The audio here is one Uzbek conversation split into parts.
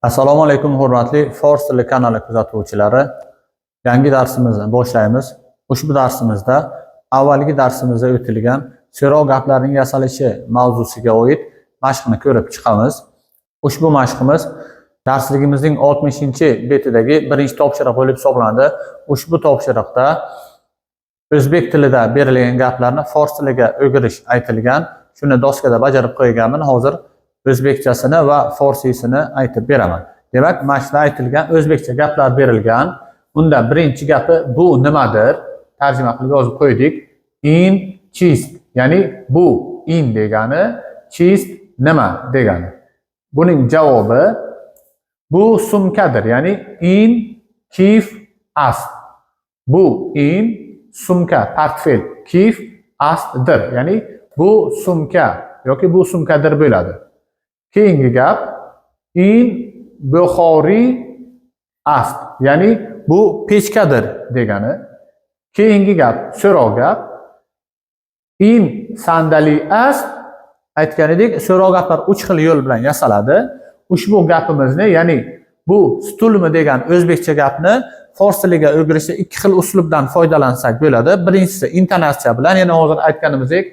Assalomu alaykum, hurmatli fors tili kanali kuzatuvchilari. Yangi darsimizni boshlaymiz. Ushbu darsimizda avvalgi darsimizda o'tilgan so'rov gaplarining yasalishi mavzusiga oid mashqni ko'rib chiqamiz. Ushbu mashqimiz darsligimizning 60-betidagi birinchi topshiriq bo'lib hisoblanadi. Ushbu topshiriqda o'zbek tilida berilgan gaplarni fors tiliga o'girish aytilgan. Shuni doskada bajarib qo'yganman. Hozir o'zbekchasini va forsiysini aytib beraman. Demak, mashqda aytilgan o'zbekcha gaplar berilgan. Unda birinchi gapi "Bu nimadir?" Tarjima qilib yozib qo'ydik. "In chist", ya'ni bu, "in" degani, "chist" nima degani. Buning javobi "Bu sumkadir", ya'ni "In kif ast". Bu "in" sumka, portfel, "kif ast"dir, ya'ni bu sumka yoki bu sumkadir bo'ladi. Keyingi gap "In buxoriy ast", ya'ni bu pechkadir degani. Keyingi gap so'rov gap. "In sandali ast". Aytgan edik, so'rov gaplar uch xil yo'l bilan yasaladi. Ushbu gapimizni, ya'ni "Bu stulmi?" degan o'zbekcha gapni fors tiliga o'girishda ikki xil uslubdan foydalansak bo'ladi. Birinchisi intonatsiya bilan, yana hozir aytganimizdek,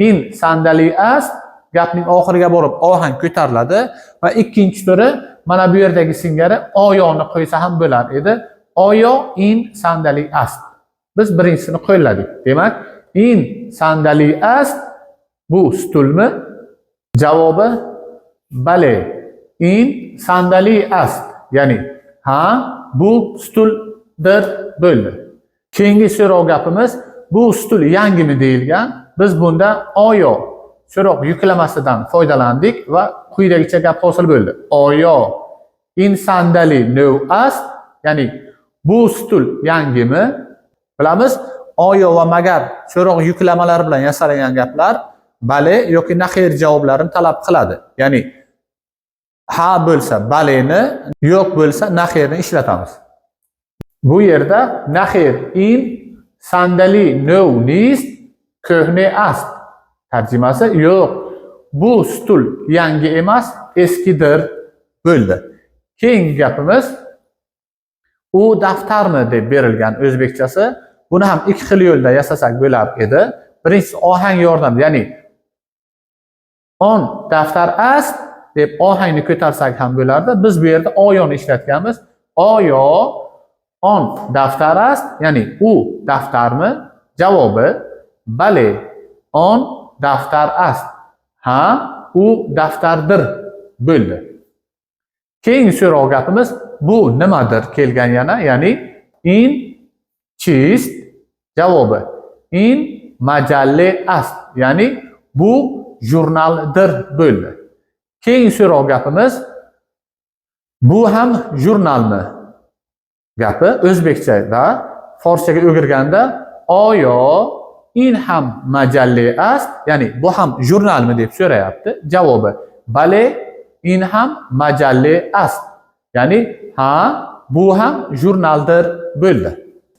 "In sandali ast", gapning oxiriga borib ohang ko'tariladi va ikkinchi turi mana bu yerdagi singari "oyoni" qo'ysa ham bo'lar edi. "Oyo in sandali ast". Biz birinchisini qo'lladik. Demak, "In sandali ast", bu stulmi? Javobi "Bale, in sandali ast". Ya'ni ha, bu stuldir bo'ldi. Keyingi so'rov gapimiz "Bu stul yangimi?" deyilgan. Biz bunda "oyo" so'roq yuklamasidan foydalandik va quyidagicha gap hosil bo'ldi. "Oyo in sandali nov ast", ya'ni bu stul yangimi? Bilamiz, "oyo" va "magar" so'roq yuklamalari bilan yasalgan gaplar "bale" yoki "naxir" javoblarini talab qiladi. Ya'ni ha bo'lsa "baleni", yo'q bo'lsa "naxirni" ishlatamiz. Bu yerda "Naxir, in sandali nov nist, ko'hne ast". Tarjimasi yo'q, bu stul yangi emas, eskidir bo'ldi. Keyingi gapimiz "U daftarmi?" deb berilgan o'zbekchasi. Buni ham ikki xil yo'lda yasasak bo'lar edi. Birinchisi ohang yordamida, ya'ni "On daftar ast" deb ohangni ko'tarsak ham bo'lardi. Biz bu yerda "oyoni" ishlatganmiz. "Oyo on daftar ast", ya'ni u daftarmi? Javobi "Bale, on daftar ast". Ha, u daftardir bo'ldi. Keyingi so'rov gapimiz "Bu nimadir?" kelgan yana, ya'ni "In chist?" Javobi "In majalle ast", ya'ni bu jurnaldir bo'ldi. Keyingi so'rov gapimiz "Bu ham jurnalmi?" gapi o'zbekchada forschaga o'girganda "Oyo in ham majalle ast", ya'ni bu ham jurnalmi deb so'rayapti. Javobi "Bale, in ham majalle ast", ya'ni ha, bu ham jurnaldir bo'ldi.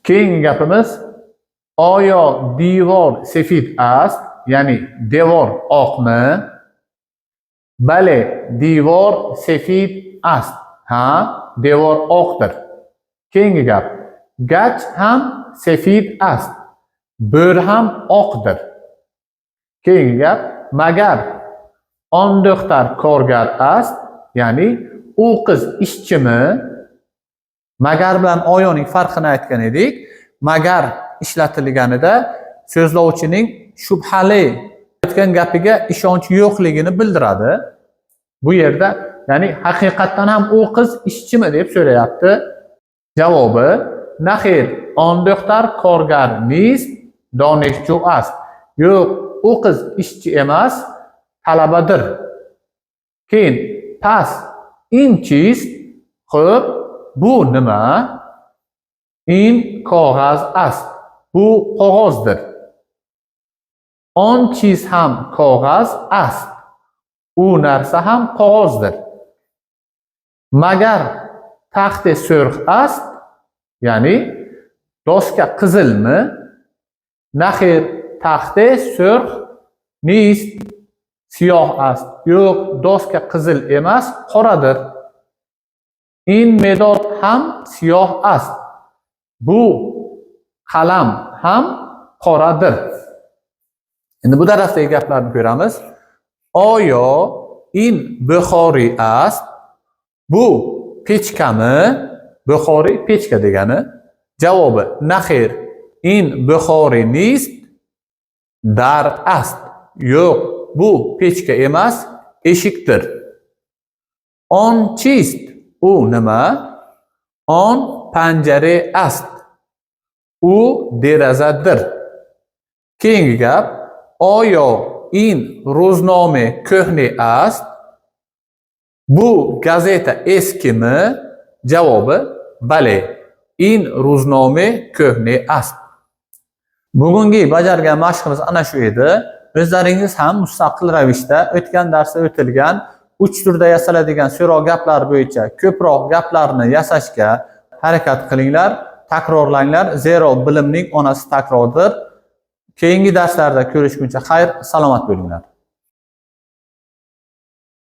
Keyingi gapimiz "Oyo devor sefid ast", ya'ni devor oqmi? "Bale, devor sefid ast". Ha, devor oqdir. Keyingi gap "Gach ham sefid ast", bo'ri ham oqdir. Keyingi gap "Magar on duxtar korgar ast", ya'ni u qiz ishchimi? "Magar" bilan "oyoning" farqini aytgan edik. "Magar" ishlatilganida so'zlovchining shubhali aytgan gapiga ishonch yo'qligini bildiradi. Bu yerda, ya'ni haqiqatdan ham u qiz ishchimi deb so'rayapti. Javobi "Naxir, on duxtar korgar nist, donishju ast". Yo'q, u qiz ishchi emas, talabadir. Keyin "Pas in chist?" Xo'p, bu nima? "In qog'oz ast". Bu qog'ozdir. "On chiz ham qog'oz ast". U narsa ham qog'ozdir. "Magar taxte surx ast?" Ya'ni doska qizilmi? "Naxir, taxte surx nist, siyoh ast". Yo'q, doska qizil emas, qoradir. In medod ham siyoh ast. Bu qalam ham qoradir. Endi bu tarafdagi gaplarni ko'ramiz. Oyo in buxoriy ast. Bu pechkami? Buxoriy pechka degani. Javobi: naxir, in buxoriy nist, dar ast. Yo'q, bu pechka emas, eshikdir. On chist? U nima? On panjara ast. U derazadir. Keyingi gap: oyo in ro'znome ko'hne ast? Bu gazeta eskimi? Javobi: bale, in ro'znome ko'hne ast. Bugungi bajargan mashqimiz ana shu edi. O'zlaringiz ham mustaqil ravishda o'tgan darsda o'tilgan uch turda yasaladigan so'roq gaplar bo'yicha ko'proq gaplarni yasashga harakat qilinglar, takrorlanglar, zero bilimning onasi takrordir. Keyingi darslarda ko'rishguncha xayr, salomat bo'linglar.